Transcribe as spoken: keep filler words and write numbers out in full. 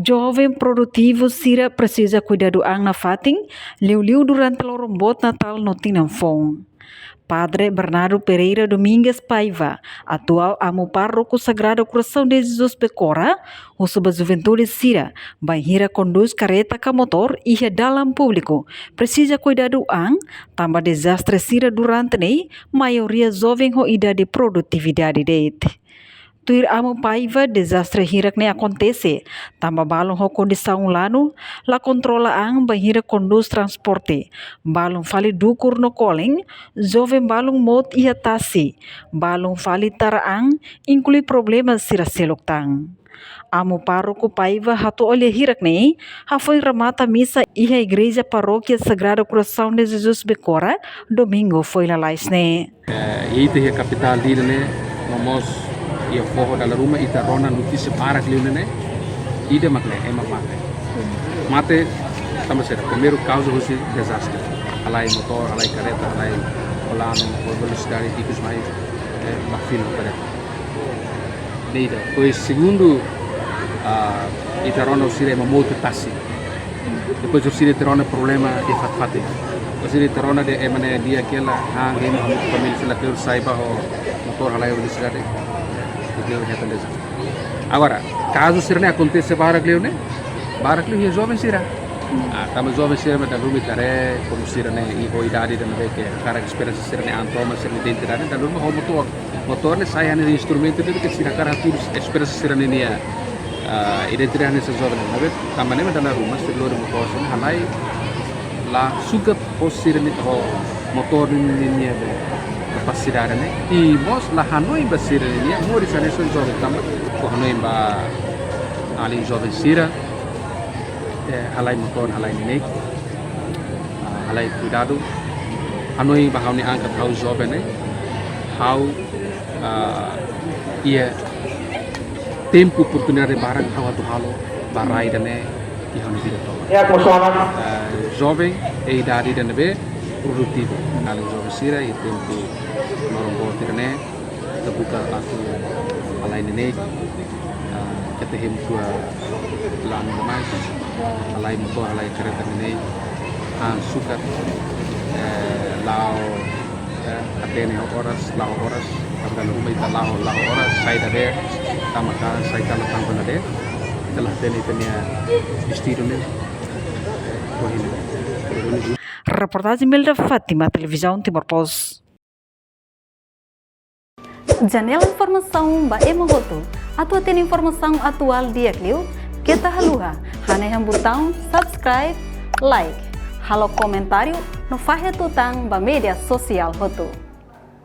Joven produtivu sira presiza kuidadu an nafatin, liuliu durante loron boot Natál no tinan foun. Padre Bernardo Pereira Domingues Paiva, atuál amu pároku Sagrado Coração de Jesus Becora, husu ba juventude sira, bainhira kondús karreta ka motór iha dalan públiku, presiza kuidadu an, tanba dezastre sira durante ne'e, maioria joven ho idade produtividade de'it. Tuir amu Paiva, dezastre hirak ne'e akontese, tanba balun ho kondisaun lanu, la kontrola an bainhira kondús transporte, balun fali dukur no kolen, joven balun mout iha tasi, balun fali tara an, inklui problema sira seluk tan. Amu pároku Paiva hato'o lia hirak ne'e, hafoin remata misa iha Igreja Paróquia Sagrado Coração de Jesus Becora, domingu foin lalais ne'e. Eh, ita iha kapitál ida-ne'e, no mós iha foho dala ruma ita rona notísia barak liu ne'e, ida mak ne'e, ema mate. Mate, tanba sira, primeiru kauza husi dezastre. Halai motór, halai karreta, halai planu, ho velosidade ikus mai, eh, ba fila karreta. Ne'e ida. Depois, segundu, ah, ita rona sira ema mout iha tasi. Depois, sira ita rona problema iha fatin-fatin. Sira ita rona de'it ema ne'e di'ak hela, han, ema, família sira la kleur sai ba ho motór halai velosidade. Ita kleur hetan dezastre. Agora, kazu sira-ne'e akontese barak liu ne'e, barak liu iha joven sira. Ah, tanba joven sira mak dala ruma ita haree, komu sira-ne'e iha idade ida ne'ebé ke hakarak esperansa sira-nia an tomak, sira-nia identidade, dala ruma ho motór. Motór ne'e sai hanesan instrumentu ida ke sira hakarak hatudu esperansa sira-ninia, ah, identidade hanesan joven. Maibé tanba ne'e mak dala ruma sira lori motór sira-ne'e halai la sukat ho sira-nia, ho motór ninia be kapasidade ne'e. I mós la hanoin ba sira-ninia moris hanesan joven, tanba ko hanoin ba alin joven sira, eh, halai motór, halai neineik, ah, halai kuidadu. Hanoin ba ha'u-nia an katak ha'u joven ne'e, ha'u, ah, iha tempu, oportunidade barak ha'u atu halo ba rai ida-ne'e iha ha'u-nia vida tomak. Eh, joven, iha idade ida ne'ebé produtivu. Alin joven sira, iha tempu loron boot ida-ne'e, ita buka atu halai neineik, ah, keta hemu tua lanu demais, halai motór, halai karreta neineik, han sukat, eh, la'o, eh, hatene ho oras, la'o oras, tanba dala ruma ita la'o, la'o oras, sai dadeer, tama ka, sai kala tanba dadeer, ita la hatene ita-nia destinu ne'e, eh, ohin. Reportajen Milda Fátima, Televizaun Timor Post. Janela informasaun ba ema hotu. Atu hatene informasaun atuál di'ak liu, keta haluha hanehan butaun subscribe, like, halo komentáriu no fahe tutan ba média sosiál hotu.